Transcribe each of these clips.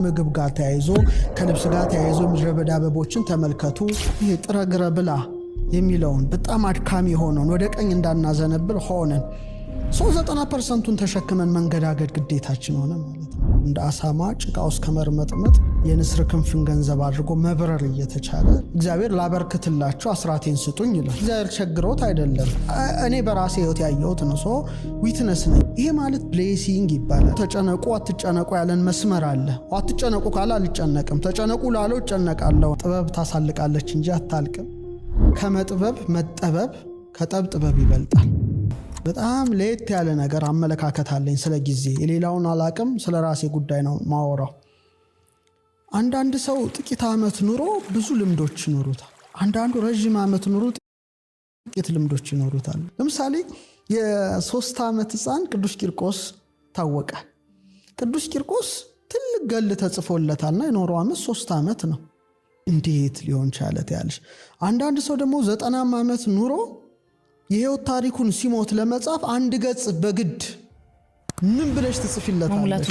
ምግብ ጋር ተያይዞ፣ ከልብስ ጋር ተያይዞ ምድረ በዳ አበቦችን ተመልከቱ። ይሄ ጥረህ ግረህ ብላ የሚለውን በጣም አድካሚ የሆነውን ወደ ቀኝ እንዳናዘነብል ሆነን ሰው 90%ቱን ተሸክመን መንገዳገድ ግዴታችን ሆነ ማለት ነው። እንደ አሳማ ጭቃ ውስጥ ከመርመጥመጥ የንስር ክንፍን ገንዘብ አድርጎ መብረር እየተቻለ እግዚአብሔር ላበርክትላችሁ አስራቴን ስጡኝ ይላል። እግዚአብሔር ቸግሮት አይደለም። እኔ በራሴ ህይወት ያየሁት ነው። So witness ነኝ። ይሄ ማለት blessing ይባላል። ተጨነቁ አትጨነቁ ያለን መስመር አለ። አትጨነቁ ካለ አልጨነቅም፣ ተጨነቁ ላለው እጨነቃለሁ። ጥበብ ታሳልቃለች እንጂ አታልቅም። ከመጥበብ መጠበብ፣ ከጠብ ጥበብ ይበልጣል። በጣም ለየት ያለ ነገር አመለካከት አለኝ ስለ ጊዜ። የሌላውን አላቅም፣ ስለ ራሴ ጉዳይ ነው ማወራው። አንዳንድ ሰው ጥቂት ዓመት ኑሮ ብዙ ልምዶች ይኖሩታል። አንዳንዱ ረዥም ዓመት ኑሮ ጥቂት ልምዶች ይኖሩታል። ለምሳሌ የ3 ዓመት ሕፃን ቅዱስ ቂርቆስ ታወቀ። ቅዱስ ቂርቆስ ትልቅ ገድል ተጽፎለታልና የኖረው ዓመት 3 ዓመት ነው። እንዴት ሊሆን ቻለ ትያለሽ። አንዳንድ ሰው ደግሞ 90 ዓመት ኑሮ የህይወት ታሪኩን ሲሞት ለመጻፍ አንድ ገጽ በግድ ምን ብለሽ ትጽፊለታለሽ?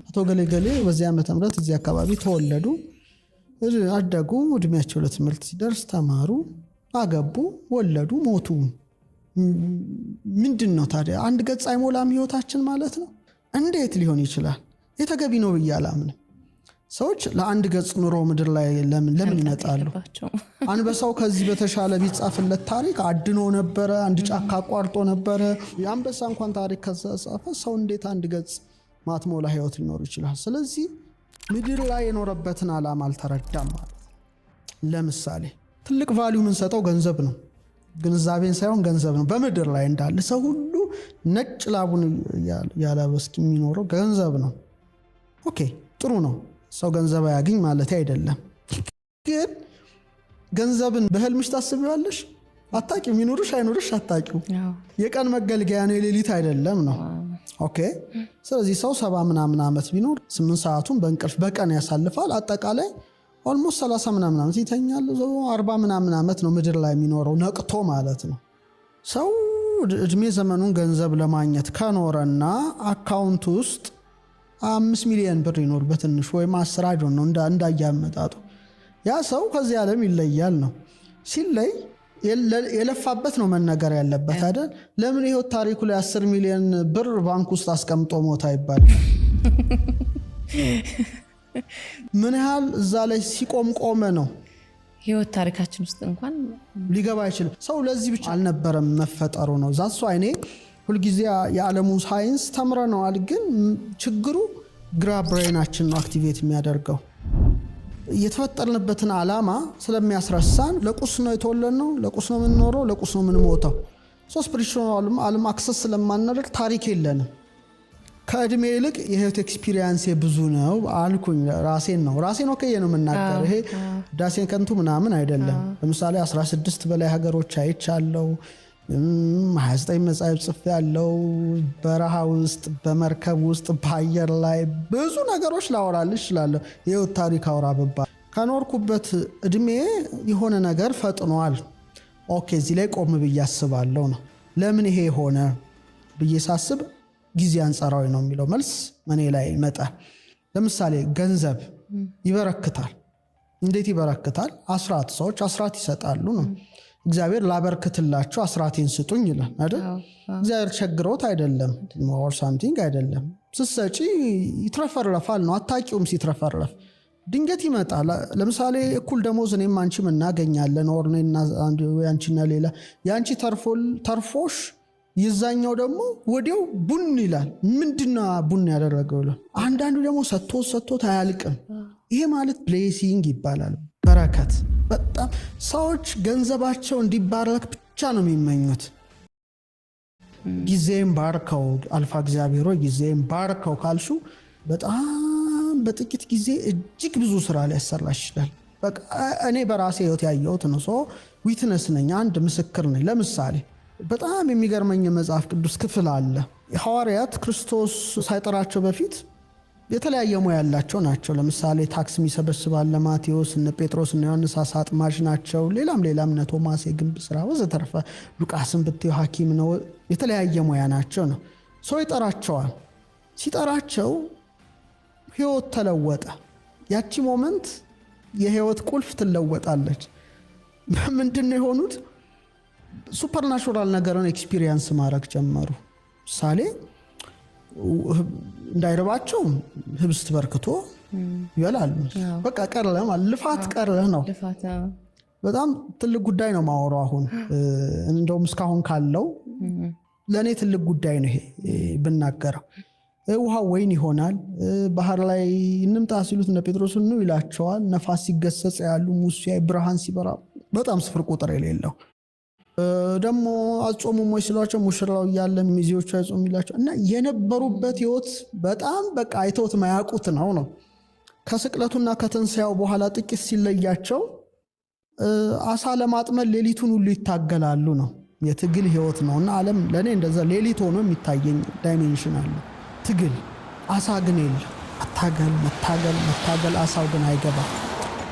አቶ ገሌ ገሌ በዚህ ዓመተ ምህረት እዚህ አካባቢ ተወለዱ፣ አደጉ፣ እድሜያቸው ለትምህርት ሲደርስ ተማሩ፣ አገቡ፣ ወለዱ፣ ሞቱ። ምንድን ነው ታዲያ? አንድ ገጽ አይሞላም ህይወታችን ማለት ነው? እንዴት ሊሆን ይችላል? የተገቢ ነው ብዬ አላምንም። ሰዎች ለአንድ ገጽ ኑሮ ምድር ላይ ለምን ለምን ይመጣሉ? አንበሳው ከዚህ በተሻለ ቢጻፍለት ታሪክ አድኖ ነበረ፣ አንድ ጫካ አቋርጦ ነበረ። የአንበሳ እንኳን ታሪክ ከተጻፈ ሰው እንዴት አንድ ገጽ ማትሞላ ህይወት ሊኖር ይችላል? ስለዚህ ምድር ላይ የኖረበትን ዓላማ አልተረዳም ማለት ነው። ለምሳሌ ትልቅ value የምንሰጠው ገንዘብ ነው። ግንዛቤን ሳይሆን ገንዘብ ነው። በምድር ላይ እንዳለ ሰው ሁሉ ነጭ ላቡን ያላበስክ የሚኖረው ገንዘብ ነው። Okay፣ ጥሩ ነው። ሰው ገንዘብ አያግኝ ማለት አይደለም። ግን ገንዘብን በህልምሽ ታስቢዋለሽ? አታቂው። ይኑርሽ አይኑርሽ አታቂው። የቀን መገልገያ ነው፣ የሌሊት አይደለም ነው። Okay። ስለዚህ ሰው 70 ምናምን ዓመት ቢኖር 8 ሰዓቱን በእንቅልፍ በቀን ያሳልፋል። አጠቃላይ almost 30 ምናምን ዓመት ይተኛል። 40 ምናምን ዓመት ነው ምድር ላይ የሚኖረው ነቅቶ ማለት ነው። ሰው እድሜ ዘመኑን ገንዘብ ለማግኘት ከኖረና account ውስጥ 5 ሚሊዮን ብር ይኖር በትንሹ ወይም 10 አጆን ነው እንዳያመጣጡ ያ ሰው ከዚህ ዓለም ይለያል ነው። ሲለይ የለፋበት ነው መነገር ያለበት አይደል? ለምን ህይወት ታሪኩ ላይ 10 ሚሊዮን ብር ባንክ ውስጥ አስቀምጦ ሞታ አይባልም? ምን ያህል እዛ ላይ ሲቆም ቆመ ነው። ህይወት ታሪካችን ውስጥ እንኳን ሊገባ አይችልም። ሰው ለዚህ ብቻ አልነበረም መፈጠሩ ነው። That's why እኔ ሁልጊዜ የዓለሙ ሳይንስ ተምረነዋል፣ ግን ችግሩ ግራ brain ኣችን ነው activate የሚያደርገው። የተፈጠርንበትን ዓላማ ስለሚያስረሳን ለቁስ ነው የተወለድነው፣ ለቁስ ነው የምንኖረው፣ ለቁስ ነው የምንሞተው። So spiritual ዓለም access ስለማናደርግ ታሪክ የለንም። ከእድሜ ይልቅ የህይወት experience ብዙ ነው አልኩኝ። ራሴን ነው ራሴን ወክዬ ነው የምናገር። ይሄ ዳሴን ከንቱ ምናምን አይደለም። ለምሳሌ 16 በላይ ሀገሮች አይቻለው። 29 መጽሐፍ ጽፌያለሁ። በረሃ ውስጥ፣ በመርከብ ውስጥ፣ በአየር ላይ ብዙ ነገሮች ላወራልሽ እችላለሁ። የህይወት ታሪክ አውራ ብባል ከኖርኩበት እድሜ የሆነ ነገር ፈጥኗል። Okay፣ እዚህ ላይ ቆም ብዬ አስባለሁ ነው። ለምን ይሄ ሆነ ብዬ ሳስብ ጊዜ አንጻራዊ ነው የሚለው መልስ እኔ ላይ ይመጣል። ለምሳሌ ገንዘብ ይበረክታል። እንዴት ይበረክታል? አስራት፣ ሰዎች አስራት ይሰጣሉ ነው። እግዚአብሔር ላበርክትላችሁ አስራቴን ስጡኝ ይላል አይደል? እግዚአብሔር ቸግሮት አይደለም፣ or something አይደለም። ስትሰጪ ይትረፈረፋል ነው። አታቂውም፣ ሲትረፈረፍ ድንገት ይመጣል። ለምሳሌ እኩል ደሞዝ እኔም አንቺም እናገኛለን፣ or አንቺና ሌላ፣ የአንቺ ተርፎሽ የዛኛው ደግሞ ወዲያው ቡን ይላል። ምንድነው ቡን ያደረገው ይላል። አንዳንዱ ደግሞ ሰጥቶት ሰጥቶት አያልቅም። ይሄ ማለት blessing ይባላል፣ በረከት። በጣም ሰዎች ገንዘባቸው እንዲባረክ ብቻ ነው የሚመኙት። ጊዜም ባርከው አልፋ፣ እግዚአብሔር ሆይ ጊዜም ባርከው ካልሹ በጣም በጥቂት ጊዜ እጅግ ብዙ ስራ ሊያሰራሽ ይችላል። በቃ እኔ በራሴ ህይወት ያየሁት ነው። So witness ነኝ፣ አንድ ምስክር ነኝ። ለምሳሌ በጣም የሚገርመኝ የመጽሐፍ ቅዱስ ክፍል አለ። ሐዋርያት ክርስቶስ ሳይጠራቸው በፊት የተለያየ ሙያ ያላቸው ናቸው። ለምሳሌ tax የሚሰበስብ አለ ማቴዎስ፣ እነ ጴጥሮስ እነ ዮሐንስ አሳ አጥማጅ ናቸው። ሌላም ሌላም፣ እነ ቶማስ የግንብ ስራ ወዘተረፈ። ሉቃስን ብትዩ ሐኪም ነው። የተለያየ ሙያ ናቸው ነው። ሰው ይጠራቸዋል። ሲጠራቸው ህይወታቸው ህይወት ተለወጠ። ያቺ moment የህይወት ቁልፍ ትለወጣለች። ምንድን ነው የሆኑት? Supernatural ነገርን experience ማድረግ ጀመሩ። ምሳሌ እንዳይርባቸው ህብስት በርክቶ ይበላሉ። በቃ ቀረ፣ ልፋት ቀረ ነው። በጣም ትልቅ ጉዳይ ነው ማወራው አሁን። እንደውም እስካሁን ካለው ለእኔ ትልቅ ጉዳይ ነው ይሄ ብናገረው። ውሃ ወይን ይሆናል። ባህር ላይ እንምጣ ሲሉት እነ ጴጥሮስ ኑ ይላቸዋል። ነፋስ ሲገሰጽ ያሉ፣ ሙሴ ብርሃን ሲበራ፣ በጣም ስፍር ቁጥር የሌለው። ደግሞ አትጾሙም ወይ ሲሏቸው ሙሽራው እያለ ሚዜዎቹ አይጾም ይላቸው እና የነበሩበት ህይወት በጣም በቃ አይተውት ማያውቁት ነው። ከስቅለቱና ከትንሣኤው በኋላ ጥቂት ሲለያቸው አሳ ለማጥመድ ሌሊቱን ሁሉ ይታገላሉ ነው። የትግል ህይወት ነው እና ዓለም ለእኔ እንደዛ ሌሊት ሆኖ የሚታየኝ dimension አለ። ትግል፣ አሳ ግን የለም። መታገል፣ መታገል፣ መታገል፣ አሳው ግን አይገባም።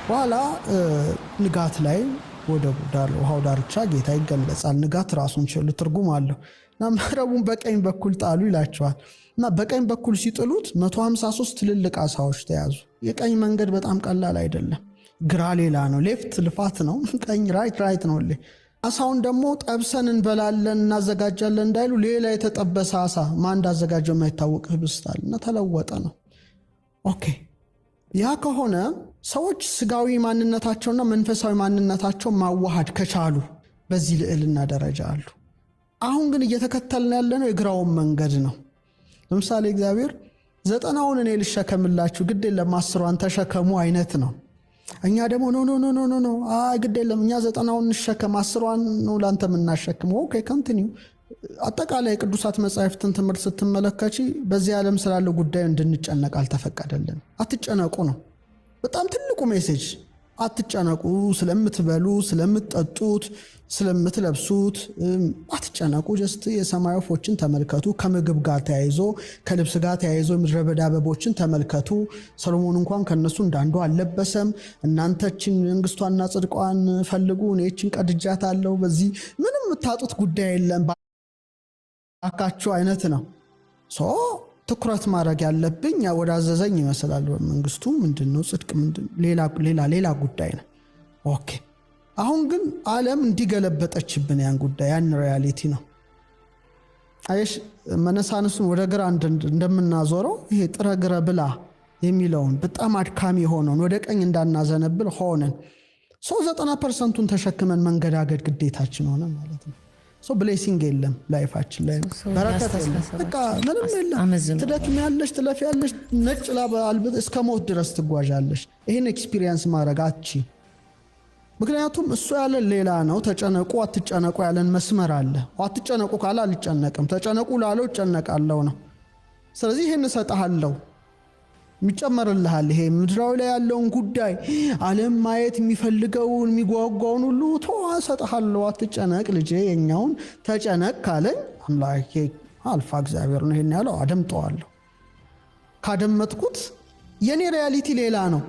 በኋላ ንጋት ላይ ወደ ውሃው ዳርቻ ጌታ ይገለጻል። ንጋት ራሱን ችሎ ትርጉም አለው እና መረቡን በቀኝ በኩል ጣሉ ይላቸዋል። እና በቀኝ በኩል ሲጥሉት 153 ትልልቅ አሳዎች ተያዙ። የቀኝ መንገድ በጣም ቀላል አይደለም። ግራ ሌላ ነው። Left ልፋት ነው። ቀኝ right right ነው። አሳውን ደግሞ ጠብሰን እንበላለን እናዘጋጃለን እንዳይሉ ሌላ የተጠበሰ አሳ ማን እንዳዘጋጀው የማይታወቅ ህብስት አለ እና ተለወጠ ነው። Okay፣ ያ ከሆነ ሰዎች ስጋዊ ማንነታቸውና መንፈሳዊ ማንነታቸው ማዋሃድ ከቻሉ በዚህ ልዕልና ደረጃ አሉ። አሁን ግን እየተከተልን ያለነው የግራውን መንገድ ነው። ለምሳሌ እግዚአብሔር 90ውን እኔ ልሸከምላችሁ ግድ የለም 10ሯን ተሸከሙ አይነት ነው። እኛ ደግሞ no, no, no, no, no፣ አይ ግድ የለም እኛ 90ውን እንሸከም፣ 10ሯን ነው ለአንተ የምናሸክመው። Okay, continue። አጠቃላይ የቅዱሳት መጻሕፍትን ትምህርት ስትመለከቺ በዚህ ዓለም ስላለው ጉዳይ እንድንጨነቅ አልተፈቀደልን። አትጨነቁ ነው በጣም ትልቁ message። አትጨነቁ ስለምትበሉ፣ ስለምትጠጡት፣ ስለምትለብሱት አትጨነቁ። Just የሰማይ ወፎችን ተመልከቱ። ከምግብ ጋር ተያይዞ፣ ከልብስ ጋር ተያይዞ የምድረ በዳ አበቦችን ተመልከቱ። ሰሎሞን እንኳን ከነሱ እንዳንዱ አልለበሰም። እናንተ ይችን መንግስቷንና ጽድቋን ፈልጉ፣ እኔ ይችን ቀድጃታለሁ። በዚህ ምንም የምታጡት ጉዳይ የለም ባካችሁ አይነት ነው። So ትኩረት ማድረግ ያለብኝ ወደ አዘዘኝ ይመስላል። መንግስቱ ምንድን ነው? ጽድቅ ምንድን? ሌላ ሌላ ጉዳይ ነው። Okay፣ አሁን ግን ዓለም እንዲገለበጠችብን ያን ጉዳይ፣ ያን reality ነው። አየሽ፣ መነሳንሱን ወደ ግራ እንደምናዞረው ይሄ ጥረ ግረ ብላ የሚለውን በጣም አድካሚ የሆነውን ወደ ቀኝ እንዳናዘነብል ሆነን ሰው 90% ኡን ተሸክመን መንገዳገድ ግዴታችን ሆነ ማለት ነው። So blessing የለም life ኣችን ላይ፣ በረከት የለም፣ በቃ ምንም የለም። ትደክሚያለሽ፣ ትለፊያለሽ፣ ነጭ ላብ እስከ ሞት ድረስ ትጓዣለሽ። ይህን experience ማድረግ አቺ ምክንያቱም እሱ ያለን ሌላ ነው። ተጨነቁ አትጨነቁ ያለን መስመር አለ። አትጨነቁ ካለ አልጨነቅም፣ ተጨነቁ ላለው እጨነቃለሁ ነው። ስለዚህ ይህን እሰጥሃለሁ፣ ይጨመርልሃል። ይሄ ምድራዊ ላይ ያለውን ጉዳይ፣ ዓለም ማየት የሚፈልገውን የሚጓጓውን ሁሉ ቶ እሰጥሃለሁ፣ አትጨነቅ ልጄ፣ የኛውን ተጨነቅ ካለኝ አምላኬ አልፋ እግዚአብሔር ነው ይሄን ያለው፣ አደምጠዋለሁ። ካደመጥኩት የኔ reality ሌላ ነው።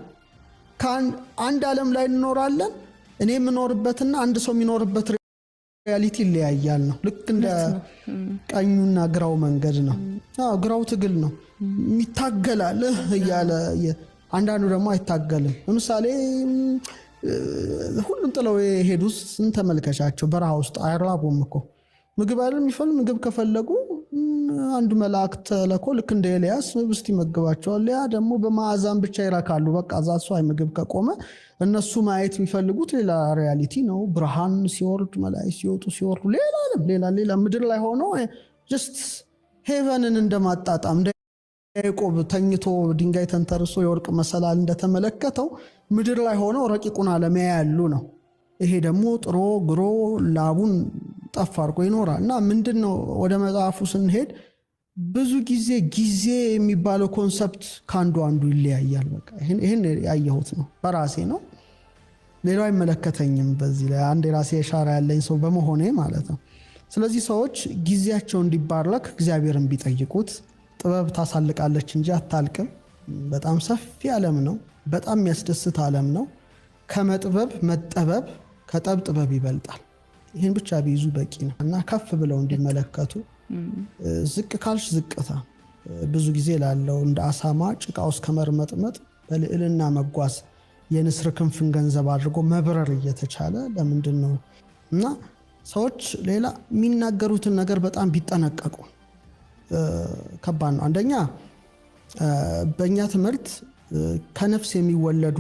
አንድ ዓለም ላይ እንኖራለን። እኔ የምኖርበትና አንድ ሰው የሚኖርበት reality ይለያያል ነው። ልክ እንደ ቀኙና ግራው መንገድ ነው። ግራው ትግል ነው፣ ይታገላል እያለ፣ አንዳንዱ ደግሞ አይታገልም። ለምሳሌ ሁሉም ጥለው የሄዱት ስንተመልከቻቸው በረሃ ውስጥ አይራቡም እኮ። ምግብ አይደል የሚፈልግ? ምግብ ከፈለጉ አንዱ መልአክ ተልኮ ልክ እንደ ኤልያስ ህብስት ይመግባቸዋል። ያ ደግሞ በመዓዛም ብቻ ይረካሉ። በቃ እዛ እሱ ምግብ ከቆመ እነሱ ማየት የሚፈልጉት ሌላ reality ነው። ብርሃን ሲወርድ፣ መላእክት ሲወጡ ሲወርዱ፣ ሌላ ዓለም፣ ሌላ ሌላ ምድር ላይ ሆኖ just heaven ን እንደማጣጣም፣ እንደ ያዕቆብ ተኝቶ ድንጋይ ተንተርሶ የወርቅ መሰላል እንደተመለከተው ምድር ላይ ሆነው ረቂቁን ዓለም ያያሉ ነው። ይሄ ደግሞ ጥሮ ግሮ ላቡን ጠፍ አድርጎ ይኖራል። እና ምንድን ነው፣ ወደ መጽሐፉ ስንሄድ ብዙ ጊዜ ጊዜ የሚባለው concept ከአንዱ አንዱ ይለያያል። በቃ ይህን ያየሁት ነው፣ በራሴ ነው። ሌላው አይመለከተኝም። በዚህ ላይ አንድ የራሴ የሻራ ያለኝ ሰው በመሆኔ ማለት ነው። ስለዚህ ሰዎች ጊዜያቸው እንዲባረክ እግዚአብሔርን ቢጠይቁት፣ ጥበብ ታሳልቃለች እንጂ አታልቅም። በጣም ሰፊ ዓለም ነው። በጣም የሚያስደስት ዓለም ነው። ከመጥበብ መጠበብ፣ ከጠብ ጥበብ ይበልጣል። ይህን ብቻ ቢይዙ በቂ ነው እና ከፍ ብለው እንዲመለከቱ፣ ዝቅ ካልሽ ዝቅታ፣ ብዙ ጊዜ ላለው እንደ አሳማ ጭቃ ውስጥ ከመርመጥመጥ በልዕልና መጓዝ፣ የንስር ክንፍን ገንዘብ አድርጎ መብረር እየተቻለ ለምንድን ነው? እና ሰዎች ሌላ የሚናገሩትን ነገር በጣም ቢጠነቀቁ ከባድ ነው። አንደኛ በእኛ ትምህርት ከነፍስ የሚወለዱ